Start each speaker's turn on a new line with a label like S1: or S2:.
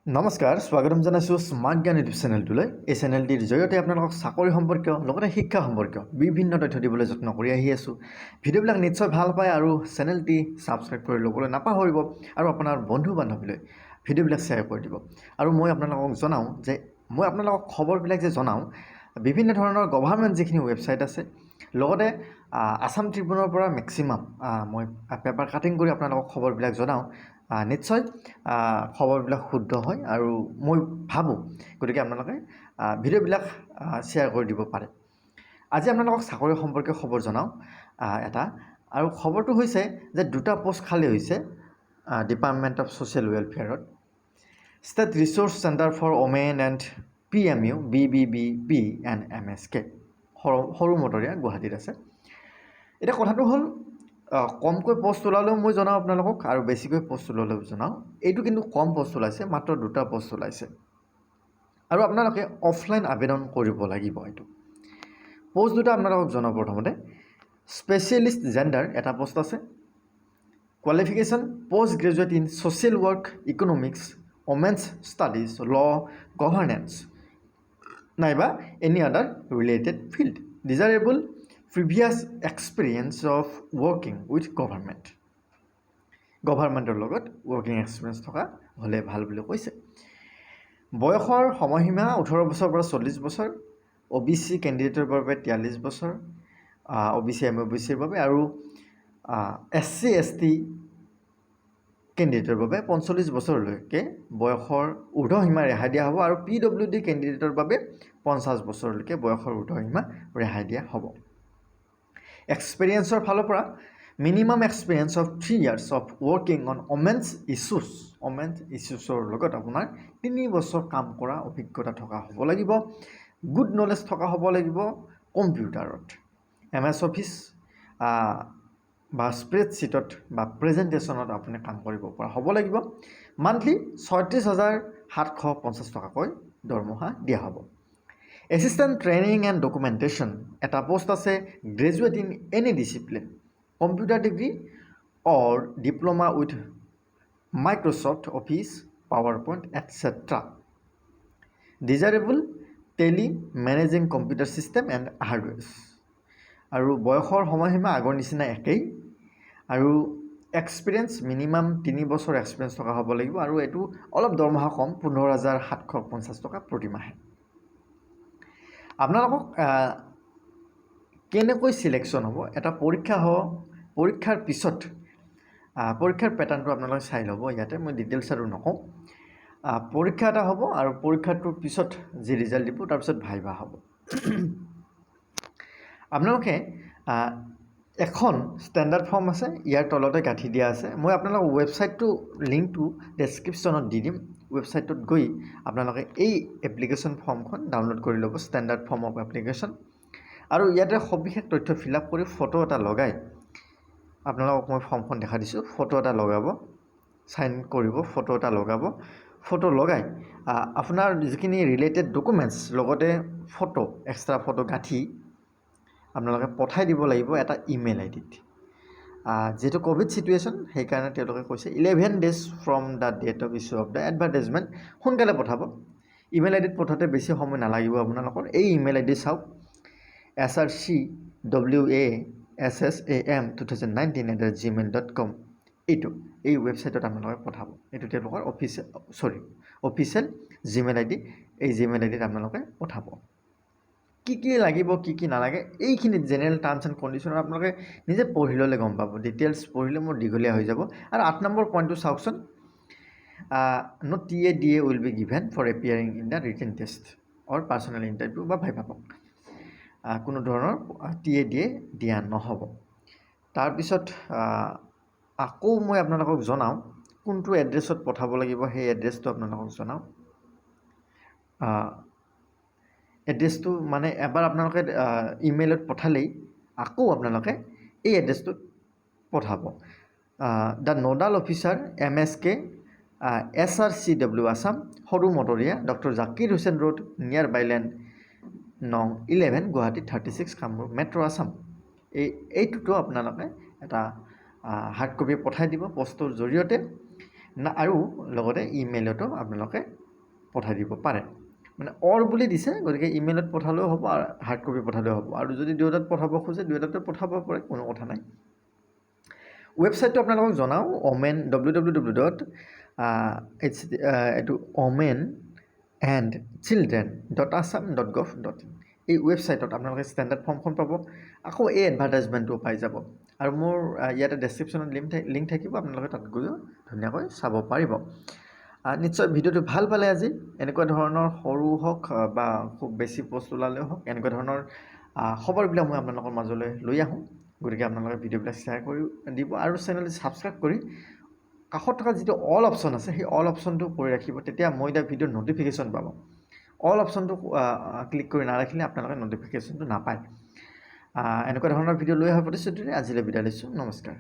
S1: নমস্কাৰ, স্বাগতম জনাইছোঁ স্মাৰ্ট জ্ঞান ইউটিউব চেনেলটোলৈ। এই চেনেলটিৰ জৰিয়তে আপোনালোকক চাকৰি সম্পৰ্কীয় লগতে শিক্ষা সম্পৰ্কীয় বিভিন্ন তথ্য দিবলৈ যত্ন কৰি আহি আছোঁ। ভিডিঅ'বিলাক নিশ্চয় ভাল পায় আৰু চেনেলটি ছাবস্ক্ৰাইব কৰি ল'বলৈ নাপাহৰিব আৰু আপোনাৰ বন্ধু বান্ধৱীলৈ ভিডিঅ'বিলাক শ্বেয়াৰ কৰি দিব। আৰু মই আপোনালোকক জনাওঁ যে মই আপোনালোকক খবৰবিলাক যে জনাওঁ, বিভিন্ন ধৰণৰ গভাৰ্মেণ্ট যিখিনি ৱেবছাইট আছে, লগতে আছাম ট্ৰিবিউনৰ পৰা মেক্সিমাম মই পেপাৰ কাটিং কৰি আপোনালোকক খবৰবিলাক জনাওঁ। নিশ্চয় খবৰবিলাক শুদ্ধ হয় আৰু মই ভাবোঁ, গতিকে আপোনালোকে ভিডিঅ'বিলাক শ্বেয়াৰ কৰি দিব পাৰে। আজি আপোনালোকক চাকৰি সম্পৰ্কে খবৰ জনাওঁ এটা। আৰু খবৰটো হৈছে যে দুটা পষ্ট খালী হৈছে ডিপাৰ্টমেণ্ট অফ ছ'চিয়েল ৱেলফেয়াৰত, State Resource Centre for Women and PMU BBBP and MSK, সৰু সৰুমটৰীয়া, গুৱাহাটীত আছে। এতিয়া কথাটো হ'ল, কমকৈ পষ্ট ওলালেও মই জনাওঁ আপোনালোকক আৰু বেছিকৈ পষ্ট ওলালেও জনাওঁ। এইটো কিন্তু কম পষ্ট ওলাইছে, মাত্ৰ দুটা পষ্ট ওলাইছে আৰু আপোনালোকে অফলাইন আবেদন কৰিব লাগিব। এইটো পষ্ট দুটা আপোনালোকক জনাওঁ। প্ৰথমতে স্পেচিয়েলিষ্ট জেণ্ডাৰ এটা পষ্ট আছে। Qualification: post graduate in social work, economics, women's studies, law, governance নাইবা any other related field. Desirable: previous experience of working with government. গভাৰ্মেণ্টৰ লগত ৱৰ্কিং এক্সপিৰিয়েঞ্চ থকা হ'লে ভাল বুলি কৈছে। বয়সৰ সময়সীমা 18 বছৰৰ পৰা 40 বছৰ, অ' বি চি কেণ্ডিডেটৰ বাবে 43 বছৰ, অ' বি চি, এম অ' বি চিৰ বাবে আৰু এছ চি, এছ টি কেণ্ডিডেটৰ বাবে 45 বছৰলৈকে বয়সৰ ঊৰ্ধসীমা ৰেহাই দিয়া হ'ব আৰু পি ডব্লিউ ডি কেণ্ডিডেটৰ বাবে 50 বছৰলৈকে বয়সৰ ঊৰ্ধসীমা ৰেহাই দিয়া হ'ব। এক্সপিৰিয়েঞ্চৰ ফালৰ পৰা minimum experience of 3 years of working on women's issues. Women's ইছ্যুছৰ লগত আপোনাৰ 3 বছৰ কাম কৰা অভিজ্ঞতা থকা হ'ব লাগিব। গুড নলেজ থকা হ'ব লাগিব কম্পিউটাৰত, এম এছ অফিচ বা স্প্ৰেডশ্বীটত বা প্ৰেজেণ্টেশ্যনত আপুনি কাম কৰিব পৰা হ'ব লাগিব। মান্থলি 36,750 টকাকৈ দৰমহা দিয়া হ'ব। এছিষ্টেণ্ট ট্ৰেইনিং এণ্ড ডকুমেণ্টেশ্যন এটা পষ্ট আছে। Graduate in any discipline, computer degree or diploma with Microsoft Office, PowerPoint, etcetera. Desirable: Tally, managing computer system and hardwares. আৰু বয়সৰ সময়সীমা আগৰ নিচিনা একেই আৰু এক্সপিৰিয়েঞ্চ মিনিমাম 3 বছৰ এক্সপিৰিয়েঞ্চ থকা হ'ব লাগিব। আৰু এইটো অলপ দৰমহা কম, 15,750 টকা প্ৰতিমাহে। আপোনালোকক কেনেকৈ চিলেকশ্যন হ'ব? এটা পৰীক্ষা হ'ব। পৰীক্ষাৰ পিছত পৰীক্ষাৰ পেটাৰ্ণটো আপোনালোকে চাই ল'ব ইয়াতে, মই ডিটেইলছ আৰু নকওঁ। পৰীক্ষা এটা হ'ব আৰু পৰীক্ষাটোৰ পিছত যি ৰিজাল্ট দিব, তাৰপিছত ভাইভা হ'ব। আপোনালোকে এখন ষ্টেণ্ডাৰ্ড ফৰ্ম আছে, ইয়াৰ তলতে গাঁঠি দিয়া আছে। মই আপোনালোকৰ ৱেবছাইটটো লিংকটো ডেছক্ৰিপশ্যনত দি দিম। ৱেবছাইটটোত গৈ আপোনালোকে এই এপ্লিকেশ্যন ফৰ্মখন ডাউনলোড কৰি ল'ব, ষ্টেণ্ডাৰ্ড ফৰ্ম অফ এপ্লিকেশ্যন। আৰু ইয়াতে সবিশেষ তথ্য ফিল আপ কৰি ফটো এটা লগাই, আপোনালোকক মই ফৰ্মখন দেখাই দিছোঁ, ফটো এটা লগাব, চাইন কৰিব, ফটো এটা লগাব। ফটো লগাই আপোনাৰ যিখিনি ৰিলেটেড ডকুমেণ্টছ, লগতে ফটো, এক্সট্ৰা ফটো গাঁঠি আপোনালোকে পঠাই দিব লাগিব এটা ইমেইল আই ডিত। যিহেতু ক'ভিড চিটুৱেশ্যন, সেইকাৰণে তেওঁলোকে কৈছে 11 days from the date of issue of the advertisement সোনকালে পঠাব। ইমেইল আই ডিত পঠাওঁতে বেছি সময় নালাগিব আপোনালোকৰ। এই ইমেইল আই ডি চাওক, srcwassam2019@gmail.com। এইটো এই ৱেবছাইটত আপোনালোকে পঠাব। এইটো তেওঁলোকৰ অফিচিয়েল, চৰি, অফিচিয়েল জিমেইল আই ডি। এই জিমেইল আই ডিত আপোনালোকে পঠাব। কি কি লাগিব, কি কি নালাগে, এইখিনি জেনেৰেল টাৰ্মছ এণ্ড কণ্ডিশ্যনত আপোনালোকে নিজে পঢ়ি ল'লে গম পাব। ডিটেইলছ পঢ়িলে মোৰ দীঘলীয়া হৈ যাব। আৰু 8 নম্বৰ পইণ্টটো চাওকচোন, no TA DA will be given for appearing in the written test or personal interview বা ভাইভা। পাওক, কোনো ধৰণৰ টি এ ডি এ দিয়া নহ'ব। তাৰপিছত আকৌ মই আপোনালোকক জনাওঁ কোনটো এড্ৰেছত পঠাব লাগিব, সেই এড্ৰেছটো আপোনালোকক জনাওঁ। এড্ৰেছটো মানে এবাৰ আপোনালোকে ইমেইলত পঠালেই আকৌ আপোনালোকে এই এড্ৰেছটোত পঠাব। The nodal officer, MSK, SRCW Assam, Sarumatariya, doctor Zakir Hussain road, near bylane নং 11, গুৱাহাটী 36, কামৰূপ মেট্ৰ' আছাম। এইটোতো আপোনালোকে এটা হাৰ্ড কপি পঠাই দিব পষ্টৰ জৰিয়তে। না আৰু লগতে ইমেইলতো আপোনালোকে পঠাই দিব পাৰে। মানে অৰ বুলি দিছে, গতিকে ইমেইলত পঠালেও হ'ব আৰু হাৰ্ড কপি পঠালেও হ'ব। আৰু যদি দুয়োটাত পঠাব খোজে, দুয়োটাতে পঠাব পাৰে, কোনো কথা নাই। ৱেবছাইটটো আপোনালোকক জনাওঁ, women www.h এইটো women and children.assam.gov.in। এই ৱেবছাইটত আপোনালোকে ষ্টেণ্ডাৰ্ড ফৰ্মখন পাব, আকৌ এই এডভাৰটাইজমেণ্টটো পাই যাব। আৰু মোৰ ইয়াতে ডেছক্ৰিপশ্যনত লিংক থাকিব, আপোনালোকে তাত গৈও ধুনীয়াকৈ চাব পাৰিব। নিশ্চয় ভিডিঅ'টো ভাল পালে। আজি এনেকুৱা ধৰণৰ সৰু হওক বা খুব বেছি পষ্ট ওলালেও হওক, এনেকুৱা ধৰণৰ খবৰবিলাক মই আপোনালোকৰ মাজলৈ লৈ আহোঁ। গতিকে আপোনালোকে ভিডিঅ'বিলাক শ্বেয়াৰ কৰি দিব আৰু চেনেলটো ছাবস্ক্ৰাইব কৰি কাষত থকা যিটো অল অপশ্যন আছে, সেই অল অপশ্যনটো কৰি ৰাখিব। তেতিয়া মই দিয়া ভিডিঅ'ৰ ন'টিফিকেশ্যন পাব। অল অপশ্যনটো ক্লিক কৰি নাৰাখিলে আপোনালোকে ন'টিফিকেশ্যনটো নাপায়। এনেকুৱা ধৰণৰ ভিডিঅ' লৈ অহাৰ প্ৰতিশ্ৰুতিৰে আজিলৈ বিদায় লৈছোঁ। নমস্কাৰ।